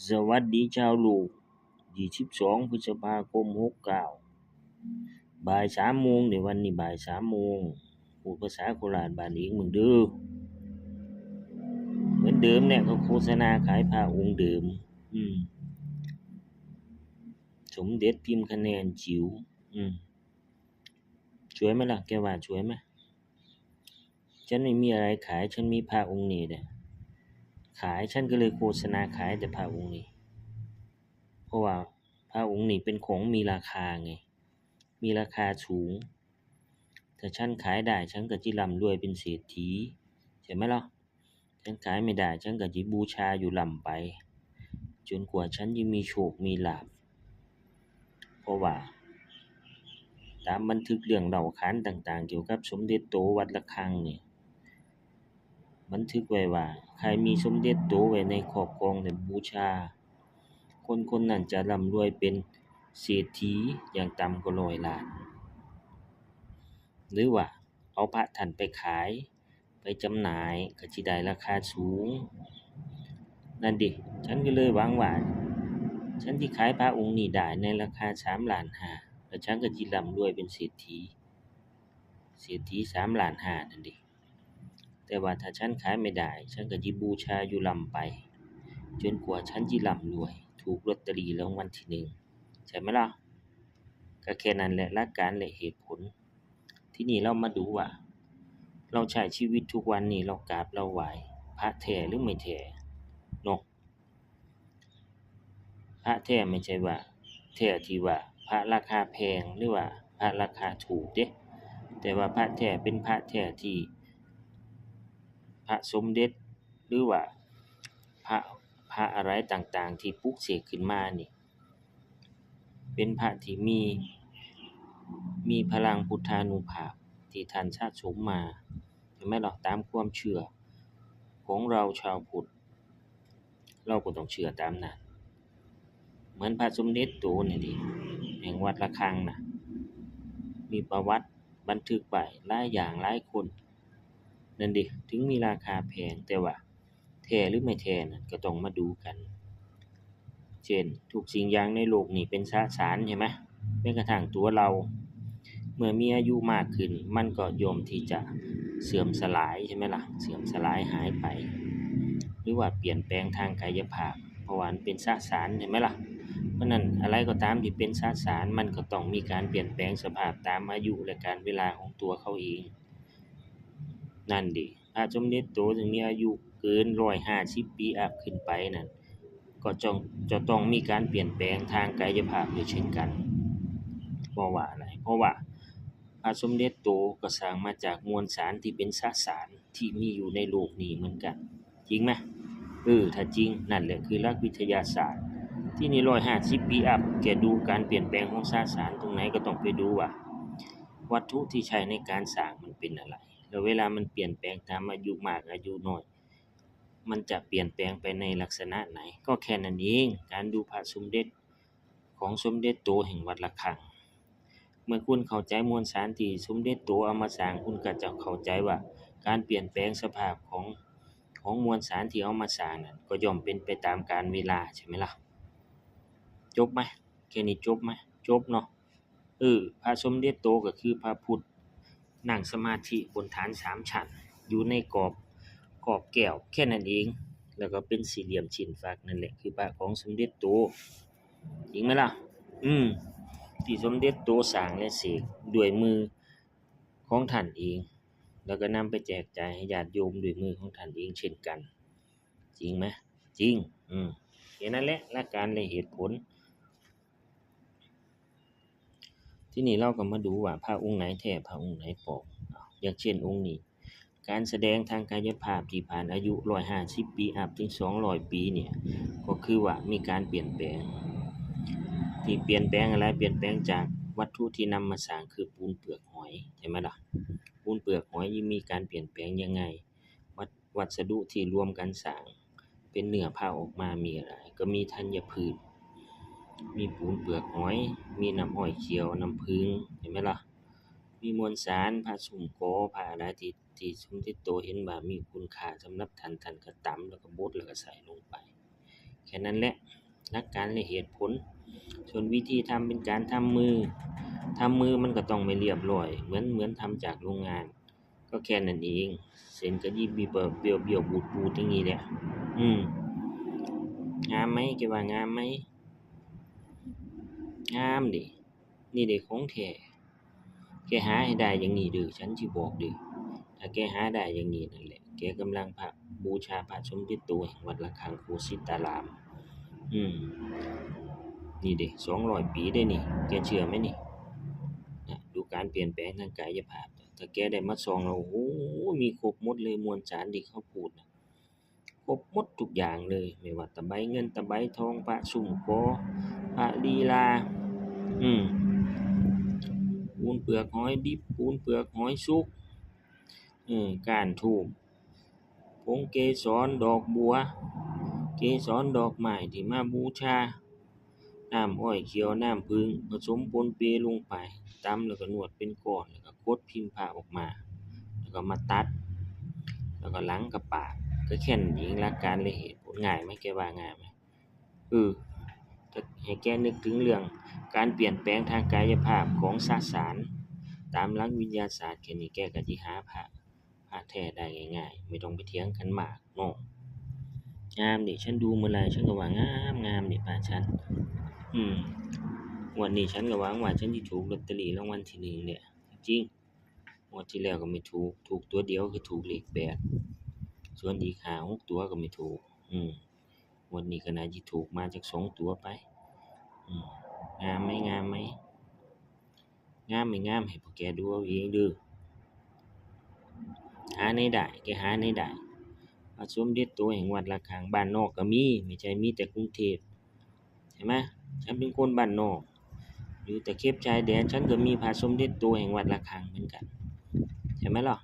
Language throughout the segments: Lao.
ສະຫວັດດີຊາວໂລກ ທີສິບສອງ ພຶດສະພາຄົມ ຫົກເກົ້າ ບ່າຍສາມໂມງເດ້, ວັນນີ້ບ່າຍສາມໂມງ. ເວົ້າພາສາໂຄລາດບ້ານເອງເບິ່ງເດີ້. ເໝືອນເດີມແຫຼະ, ເຂົາໂຄສະນາຂາຍພະອົງເດີມ. ອືມ ສົມເດັດພິມຄະແນນຈິ້ວ. ອືມ ສວຍໄໝລະ? ແກວ່າສວຍໄໝ? ສັນໄມ່ມີອະໄລຂາຍ, ສັນມີພະອົງນີ້ແຫຼະຂາຍ, ສັນກໍເລີຍໂຄສະນາຂາຍແຕ່ພະອົງນີ້ ເພາະວ່າພະອົງນີ້ເປັນຂອງມີລາຄາໄງ, ມີລາຄາສູງ. ຖ້າສັນຂາຍໄດ້, ສັນກໍຊິລ່ຳລວຍເປັນເສດຖີ, ໃຊ່ໄໝລະ? ສັນຂາຍໄມ່ໄດ້, ສັນກໍຊິບູຊາຢູ່ລ່ຳໄປ ຈົນກວ່າສັນຈະມີໂຊກມີລາບ. ເພາະວ່າຕາມບັນທຶກເລື່ອງເລົ່າຂານຕ່າງໆ ກ່ຽວກັບສົມເດັດໂຕວັດລະຄັງນີ້ ບັນທຶກໄວ້ວ່າ ໃຜມີສົມເດັດໂຕໄວ້ໃນຄອບຄອງແລະບູຊາ, ຄົນຄົນນັ້ນຈະລ່ຳລວຍເປັນເສດຖີຢ່າງຕ່ຳກໍຮ້ອຍລ້ານ. ຫຼືວ່າເອົາພະທ່ານໄປຂາຍ ໄປຈຳໜ່າຍກໍຊິໄດ້ລາຄາສູງນັ້ນເດ. ສັນກໍເລີຍຫວັງວ່າ ສັນຊິຂາຍພະອົງນີ້ໄດ້ໃນລາຄາສາມລ້ານຫ້າ ແລ້ວສັນກໍຊິລ່ຳລວຍເປັນເສດຖີ, ເສດຖີສາມລ້ານຫ້ານັ້ນເດ. ແຕ່ວ່າຖ້າສັນຂາຍໄມ່ໄດ້, ສັນກໍຊິບູຊາຢູ່ລ່ຳໄປ ຈົນກວ່າສັນຊິລ່ຳລວຍ ຖືກລອດເຕີຣີລາງວັນທີໜຶ່ງ, ໃຊ່ໄໝລະ? ກໍແຄ່ນັ້ນແຫຼະ, ຫຼັກການ ແລະ ເຫດຜົນ. ທີນີ້ເຮົາມາດູວ່າ ເຮົາໃຊ້ຊີວິດທຸກວັນນີ້ ເຮົາກາບເຮົາໄຫວ້ພະແທ້ຫຼືໄມ່ແທ້ເນາະ. ພະແທ້ໄມ່ໃຊ່ວ່າ ແທ້ທີ່ວ່າພະລາຄາແພງ ຫຼືວ່າພະລາຄາຖືກເດ້, ແຕ່ວ່າພະແທ້ເປັນພະແທ້ທີ່ ພະສົມເດັດ ຫຼືວ່າພະ ພະອາໄລຕ່າງໆທີ່ປຸກເສກຂຶ້ນມານີ້ ເປັນພະທີ່ມີ ມີພະລັງພຸດທານຸພາບທີ່ທ່ານສະສົມມາ, ເຫັນໄໝລະ? ຕາມຄວາມເຊື່ອຂອງເຮົາຊາວພຸດ ເຮົາກໍຕ້ອງເຊື່ອຕາມນັ້ນ. ເໝືອນພະສົມເດັດໂຕນີ້ເດ ແຫ່ງວັດລະຄັງນະ ມີປະຫວັດບັນທຶກໄວ້ຫຼາຍຢ່າງຫຼາຍຄົນນັ້ນເດ, ເຖິງມີລາຄາແພງ ແຕ່ວ່າ ແທ້ຫຼືໄມ່ແທ້ນັ້ນກໍຕ້ອງມາດູກັນ. ເຊັ່ນ ທຸກສິ່ງຢ່າງໃນໂລກນີ້ເປັນສະສານ ໃຊ່ໄໝ? ແມ້ກະທັ່ງຕົວເຮົາ ເມື່ອມີອາຍຸມາກຂຶ້ນ ມັນກໍຍ່ອມທີ່ຈະເສື່ອມສະຫຼາຍ ໃຊ່ໄໝລະ? ເສື່ອມສະຫຼາຍຫາຍໄປ ຫຼືວ່າປ່ຽນແປງທາງກາຍະພາບ ເພາະວ່າມັນເປັນສະສານ ໃຊ່ໄໝລະ? ເພາະນັ້ນ ອະໄລກໍຕາມທີ່ເປັນສະສານ ມັນກໍຕ້ອງມີການປ່ຽນແປງສະພາບຕາມອາຍຸ ແລະ ການເວລາຂອງຕົວເຂົາເອງ. ນັ້ນເດ ພະສົມເດັດໂຕເຊິ່ງມີອາຍຸເກີນຮ້ອຍຫ້າສິບປີອັບຂຶ້ນໄປນັ້ນ ກໍຈະ ຈະຕ້ອງມີການປ່ຽນແປງທາງກາຍະພາບດ້ວຍເຊັ່ນກັນ. ເພາະວ່າອະໄລ? ເພາະວ່າພະສົມເດັດໂຕກໍສ້າງມາຈາກມວນສານທີ່ເປັນສະສານທີ່ມີຢູ່ໃນໂລກນີ້ເໝືອນກັນ. ຈິງໄໝ? ເອີ ຖ້າຈິງ, ນັ້ນແຫຼະຄືຫຼັກວິທະຍາສາດ. ທີນີ້ ຮ້ອຍຫ້າສິບປີອັບ, ແກະດູການປ່ຽນແປງຂອງສະສານຕົງໃດກໍຕ້ອງໄປດູວ່າ ວັດຖຸທີ່ໃຊ້ໃນການສ້າງມັນເປັນອະໄລ ແລ້ວເວລາມັນປ່ຽນແປງຕາມອາຍຸມາກອາຍຸນ້ອຍ ມັນຈະປ່ຽນແປງໄປໃນລັກສະນະໃດ? ກໍແຄ່ນັ້ນເອງ, ການດູພະສົມເດັດຂອງສົມເດັດໂຕແຫ່ງວັດລະຄັງ. ເມື່ອຄຸນເຂົ້າໃຈມວນສານທີ່ສົມເດັດໂຕເອົາມາສ້າງ, ຄຸນກໍຈະເຂົ້າໃຈວ່າການປ່ຽນແປງສະພາບຂອງ ຂອງມວນສານທີ່ເອົາມາສ້າງນັ້ນ ກໍຍ່ອມເປັນໄປຕາມການເວລາ, ໃຊ່ໄໝລະ? ຈົບໄໝ? ແຄ່ນີ້ຈົບໄໝ? ຈົບເນາະ. ເອີ ພະສົມເດັດໂຕກໍຄືພະພຸດນັ່ງສະມາທິບົນຖານສາມຊັ້ນ ຢູ່ໃນກອບ ກອບແກ້ວແຄ່ນັ້ນເອງ, ແລ້ວກໍເປັນສີ່ຫຼ່ຽມຊີ້ນຝັກ, ນັ້ນແຫຼະຄືພະຂອງສົມເດັດໂຕ. ຈິງໄໝລະ? ອືມ ທີ່ສົມເດັດໂຕສ້າງ ແລະ ເສກດ້ວຍມືຂອງທ່ານເອງ, ແລ້ວກໍນຳໄປແຈກຈ່າຍໃຫ້ຍາດໂຍມດ້ວຍມືຂອງທ່ານເອງເຊັ່ນກັນ. ຈິງໄໝ? ຈິງ. ອືມ ແຄ່ນັ້ນແຫຼະ ຫຼັກການ ແລະ ເຫດຜົນ. ທີນີ້ເຮົາກໍມາດູວ່າພະອົງໃດແທ້ ພະອົງໃດປອມ. ຢ່າງເຊັ່ນອົງນີ້ ການສະແດງທາງກາຍະພາບທີ່ຜ່ານອາຍຸຮ້ອຍຫ້າສິບປີອັບເຖິງສອງຮ້ອຍປີນີ້ ກໍຄືວ່າມີການປ່ຽນແປງ. ທີ່ປ່ຽນແປງອະໄລ? ປ່ຽນແປງຈາກວັດຖຸທີ່ນຳມາສ້າງ ຄືປູນເປືອກຫອຍ, ໃຊ່ໄໝລະ? ປູນເປືອກຫອຍມີການປ່ຽນແປງຍັງໄງ? ວັດ ວັດສະດຸທີ່ລວມກັນສ້າງເປັນເນື້ອພະອອກມາມີອະໄລ? ກໍມີທັນຍະພືດ, ມີປູນເປືອກຫອຍ, ມີນ້ຳອ້ອຍຂຽວ, ນ້ຳຜຶ້ງ, ເຫັນໄໝລະ? ມີມວນສານ, ພະຊຸ້ມກໍ, ພະອະໄລທີ່ ທີ່ສົມເດັດໂຕເຫັນວ່າມີຄຸນຄ່າສຳລັບທ່ານ, ທ່ານກໍຕຳ ແລ້ວກໍບົດ ແລ້ວກໍໃສ່ລົງໄປ. ແຄ່ນັ້ນແຫຼະ ຫຼັກການ ແລະ ເຫດຜົນ. ສ່ວນວິທີທຳເປັນການທຳມື, ທຳມືມັນກໍຕ້ອງໄມ່ລຽບລ້ອຍ ເໝືອນ, ເໝືອນທຳຈາກໂຮງງານ. ກໍແຄ່ນັ້ນເອງ, ເສັ້ນກໍຍິບໆ ເບຍວໆ ບູດໆ ຢ່າງນີ້ແຫຼະ. ອືມ ງາມໄໝ? ແກວ່າງາມໄໝ? ງາມເດ. ນີ້ເດຂອງແທ້. ແກຫາໃຫ້ໄດ້ຢ່າງນີ້ເດີ, ສັນຊິບອກເດີ. ຖ້າແກຫາໄດ້ຢ່າງນີ້ນັ້ນແຫຼະ, ແກກຳລັງພະ, ບູຊາພະສົມເດັດໂຕແຫ່ງວັດລະຄັງໂຄສິຕາລາມ. ອືມ ນີ້ເດ ສອງຮ້ອຍປີເດ້ນີ້, ແກເຊື່ອໄໝນີ້? ນະ, ດູການປ່ຽນແປງທາງກາຍະພາບ. ຖ້າແກໄດ້ມາສ່ອງແລ້ວ, ໂອ້ໂຫ, ມີຄົບໝົດເລີຍ, ມວນສານທີ່ເຂົາພູດນະ. ຄົບໝົດທຸກຢ່າງເລີຍ, ແມ່ນວ່າຕະໄບເງິນຕະໄບທອງ, ພະຊຸມຂໍ, ພະລີລາ, ອືມ ປູນເປືອກຫອຍດິບ, ປູນເປືອກຫອຍສຸກ, ເອີ ກ້ານທູບ, ຜົງເກສອນ, ດອກບົວ, ເກສອນດອກໄມ້ທີ່ມາບູຊາ. ນ້ຳອ້ອຍຂຽວ, ນ້ຳຜຶ້ງ ປະສົມປົນເປລົງໄປ, ຕຳແລ້ວກໍນວດເປັນກ້ອນ, ແລ້ວກໍກົດພິມພະອອກມາ, ແລ້ວກໍມາຕັດ, ແລ້ວກໍຫຼັງກະປາດ, ກໍແຄ່ນັ້ນເອງ. ຫຼັກການ ແລະ ເຫດຜົນ. ງ່າຍໄໝ? ແກວ່າງ່າຍໄໝ? ເອີ ກໍໃຫ້ແກນຶກເຖິງເລື່ອງການປ່ຽນແປງທາງກາຍະພາບຂອງສະສານ ຕາມຫຼັກວິທະຍາສາດແຄ່ນີ້, ແກກໍຊິຫາພະ ພະແທ້ໄດ້ງ່າຍໆ, ບໍ່ຕ້ອງໄປຖຽງກັນມາກເນາະ. ງາມເດ, ສັນດູເມື່ອໃດ ສັນກໍວ່າງາມ, ງາມເດ ພະສັນ. ອືມ ງວດນີ້ສັນກໍຫວັງວ່າສັນຊິຖືກລອດເຕີຣີລາງວັນທີໜຶ່ງແຫຼະ. ຈິງໆ ງວດທີ່ແລ້ວກໍໄມ່ຖືກ, ຖືກຕົວດຽວ ຄືຖືກເລກແປດ, ສ່ວນອີກຫ້າຫົກຕົວກໍໄມ່ຖືກ. ອືມ ງວດນີ້ກໍໜ້າຊິຖືກມາຈັກສອງຕົວໄປ. ອືມ ງາມໄໝ? ງາມໄໝ? ງາມໄໝ? ງາມ, ໃຫ້ພວກແກດູເອົາເອງເດີ. ຫາໃນໄດ້, ແກຫາໃນໄດ້. ພະສົມເດັດໂຕແຫ່ງວັດລະຄັງ ບ້ານນອກກໍມີ, ບໍ່ໃຊ່ມີແຕ່ກຸງເທບ, ໃຊ່ໄໝ? ສັນເປັນຄົນບ້ານນອກ ຢູ່ຕະເຂັບຊາຍແດນ, ສັນກໍມີພະສົມເດັດໂຕແຫ່ງວັດລະຄັງເໝືອນກັນ, ໃຊ່ໄໝລະ?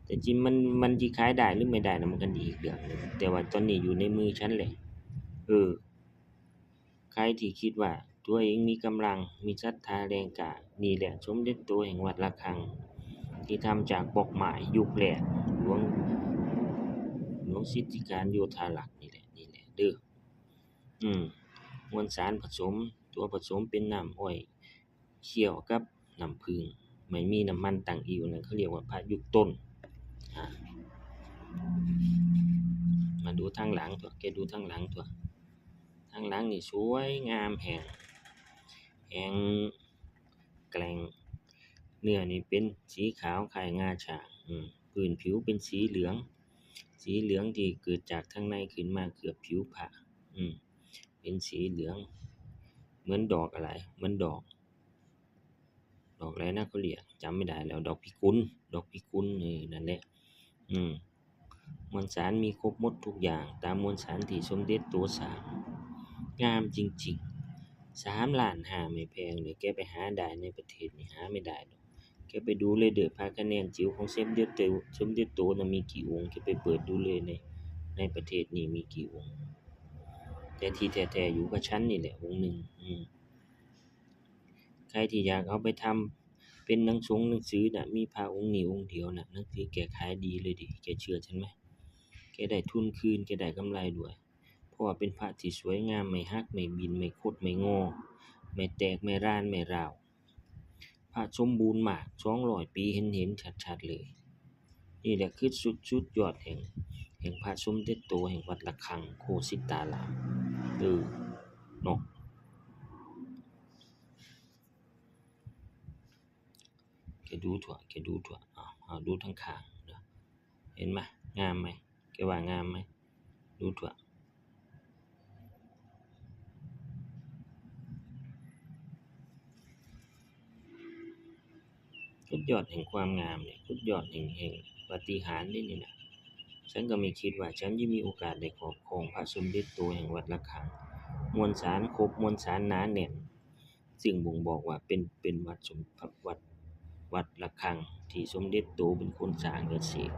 ແຕ່ຈິງມັນ, ມັນຊິຂາຍໄດ້ຫຼືໄມ່ໄດ້ນະ ມັນກໍອີກເລື່ອງໜຶ່ງ, ແຕ່ວ່າຕອນນີ້ຢູ່ໃນມືສັນແຫຼະ. ເອີ ໃຜທີ່ຄິດວ່າຕົວເອງມີກຳລັງ, ມີສັດທາແຮງກ້າ, ນີ້ແຫຼະສົມເດັດໂຕແຫ່ງວັດລະຄັງ ທີ່ທຳຈາກບລັອກໄມ້ຍຸກແລກ, ຫຼວງ, ຫຼວງສິດທິການໂຍທາລັກນີ້ແຫຼະ, ນີ້ແຫຼະເດີ. ອືມ ມວນສານປະສົມ, ຕົວປະສົມເປັນນ້ຳອ້ອຍ ຂ້ຽວກັບນ້ຳຜຶ້ງ, ໄມ່ມີນ້ຳມັນຕັ້ງອີ່ຫຍັງ, ເຂົາຮຽກວ່າພະຍຸກຕົ້ນ. ອາ ມາດູທາງຫຼັງຕົວະ, ແກດູທາງຫຼັງຕົວະ. ທາງຫຼັງນີ້ສວຍງາມແຮງ, ແຮງແກ່ງ. ເນື້ອນີ້ເປັນສີຂາວຄ້າຍງາຊ້າງ, ອືມ ພື້ນຜິວເປັນສີເຫຼືອງ, ສີເຫຼືອງທີ່ເກີດຈາກທາງໃນຂຶ້ນມາເກືອບຜິວພະ, ອືມ ເປັນສີເຫຼືອງ ເໝືອນດອກອະໄລ, ເໝືອນດອກ ດອກອະໄລນະ ເຂົາຮຽກ ຈຳໄມ່ໄດ້ແລ້ວ, ດອກພິກຸນ, ດອກພິກຸນ, ເອີ ນັ້ນແຫຼະ. ອືມ ມວນສານມີຄົບໝົດທຸກຢ່າງ ຕາມມວນສານທີ່ສົມເດັດໂຕສ້າງ, ງາມຈິງໆ. ສາມລ້ານຫ້າ ໄມ່ແພງເລີຍ, ແກໄປຫາໄດ້ໃນປະເທດນີ້ ຫາໄມ່ໄດ້ດອກ. ແກໄປດູເລີຍເດີ ພະຄະແນນຈິ້ວຂອງສົມເດັດໂຕ, ສົມເດັດໂຕນະມີກີ່ອົງ, ແກໄປເປີດດູເລີຍ ໃນ, ໃນປະເທດນີ້ມີກີ່ອົງ. ແຕ່ທີ່ແທ້ໆຢູ່ກັບສັນນີ້ແຫຼະ ອົງໜຶ່ງ. ອືມ ໃຜທີ່ຢາກເອົາໄປທຳເປັນໜັງສົງໜັງສືນະ ມີພະອົງນີ້ອົງດຽວນະ, ໜັງສືແກຂາຍດີເລີຍເດ. ແກເຊື່ອສັນໄໝ? ແກໄດ້ທຶນຄືນ, ແກໄດ້ກຳໄລດ້ວຍ, ເພາະວ່າເປັນພະທີ່ສວຍງາມ, ໄມ່ຫັກ, ໄມ່ບິນ, ໄມ່ຄົດ, ໄມ່ງໍ, ໄມ່ແຕກ, ໄມ່ລານ, ໄມ່ຮ້າວ. ພະສົມບູນມາກ ສອງຮ້ອຍປີ ເຫັນໆ ຊັດໆ ເລີຍ. ນີ້ແຫຼະຄືສຸດ, ສຸດຍອດແຫ່ງ, ແຫ່ງພະສົມເດັດໂຕແຫ່ງວັດລະຄັງໂຄສິຕາລາມ. ເອີ ເນາະ. ແກດູທົ່ວ, ແກດູທົ່ວ. ເອົາ, ເອົາ, ດູທາງຂ້າງເດີ. ເຫັນໄໝ? ງາມໄໝ? ແກວ່າງາມໄໝ? ດູທົ່ວ. ສຸດຍອດແຫ່ງຄວາມງາມນີ້, ສຸດຍອດແຫ່ງ, ແຫ່ງປາຕິຫານເດ້ນີ້ນະ. ສັນກໍໄມ່ຄິດວ່າສັນຈະມີໂອກາດໄດ້ຄອບຄອງພະສົມເດັດໂຕແຫ່ງວັດລະຄັງ. ມວນສານຄົບ, ມວນສານໜາແໜ້ນ. ຊຶ່ງບົ່ງບອກວ່າເປັນ, ເປັນວັດສົມ, ວັດ, ວັດລະຄັງທີ່ສົມເດັດໂຕເປັນຄົນສ້າງແລະເສກ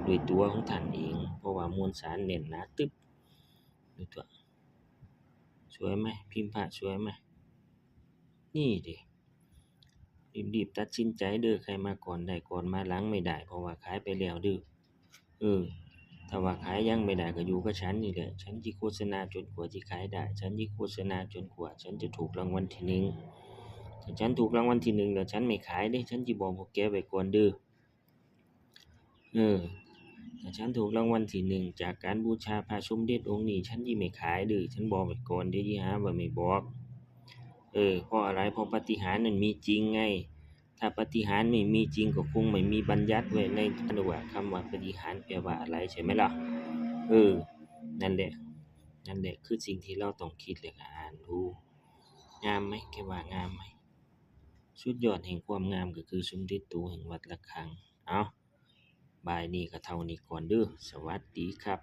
ດ້ວຍຕົວຂອງທ່ານເອງ, ເພາະວ່າມວນສານແໜ້ນໜາຕຶບ. ດູຕົວະ ສວຍໄໝ? ພິມພະສວຍໄໝ? ນີ້ເດ. ຣີບໆ ຕັດສິນໃຈເດີ, ໃຜມາກ່ອນໄດ້ກ່ອນ, ມາຫຼັງໄມ່ໄດ້, ເພາະວ່າຂາຍໄປແລ້ວເດີ. ເອີ. ຖ້າວ່າຂາຍຫຍັງບໍ່ໄດ້ກໍຢູ່ກັບສັນນີ້ແຫຼະ, ສັນຊິໂຄສະນາຈົນກວ່າຊິຂາຍໄດ້, ສັນຊິໂຄສະນາຈົນກວ່າສັນຈະຖືກລາງວັນທີໜຶ່ງ. ຖ້າສັນຖືກລາງວັນທີໜຶ່ງແລ້ວ ສັນບໍ່ຂາຍເດ້, ສັນຊິບອກພວກແກໄວ້ກ່ອນເດີ້. ເອີ ຖ້າສັນຖືກລາງວັນທີໜຶ່ງຈາກການບູຊາພະສົມເດັດອົງນີ້ ສັນຊິບໍ່ຂາຍເດີ້, ສັນບອກໄວ້ກ່ອນເດີ້, ຊິຫາວ່າບໍ່ບອກ. ເອີ ເພາະອະໄລ? ເພາະປາຕິຫານນັ້ນມີຈິງໄງ. ຖ້າປາຕິຫານໄມ່ມີຈິງ ກໍຄົງໄມ່ມີບັນຍັດໄວ້ໃນ ອັນວ່າ ຄຳວ່າປາຕິຫານແປວ່າອະໄລ ໃຊ່ໄໝລະ? ເອີ ນັ້ນແຫຼະ, ນັ້ນແຫຼະ ຄືສິ່ງທີ່ເຮົາຕ້ອງຄິດ ແລະ ກໍອ່ານດູ. ງາມໄໝ? ແກວ່າງາມໄໝ? ສຸດຍອດແຫ່ງຄວາມງາມກໍຄືສົມເດັດໂຕແຫ່ງວັດລະຄັງ. ເອົາ, ບ່າຍນີ້ກໍເທົ່ານີ້ກ່ອນເດີ້. ສະຫວັດດີຄັບ.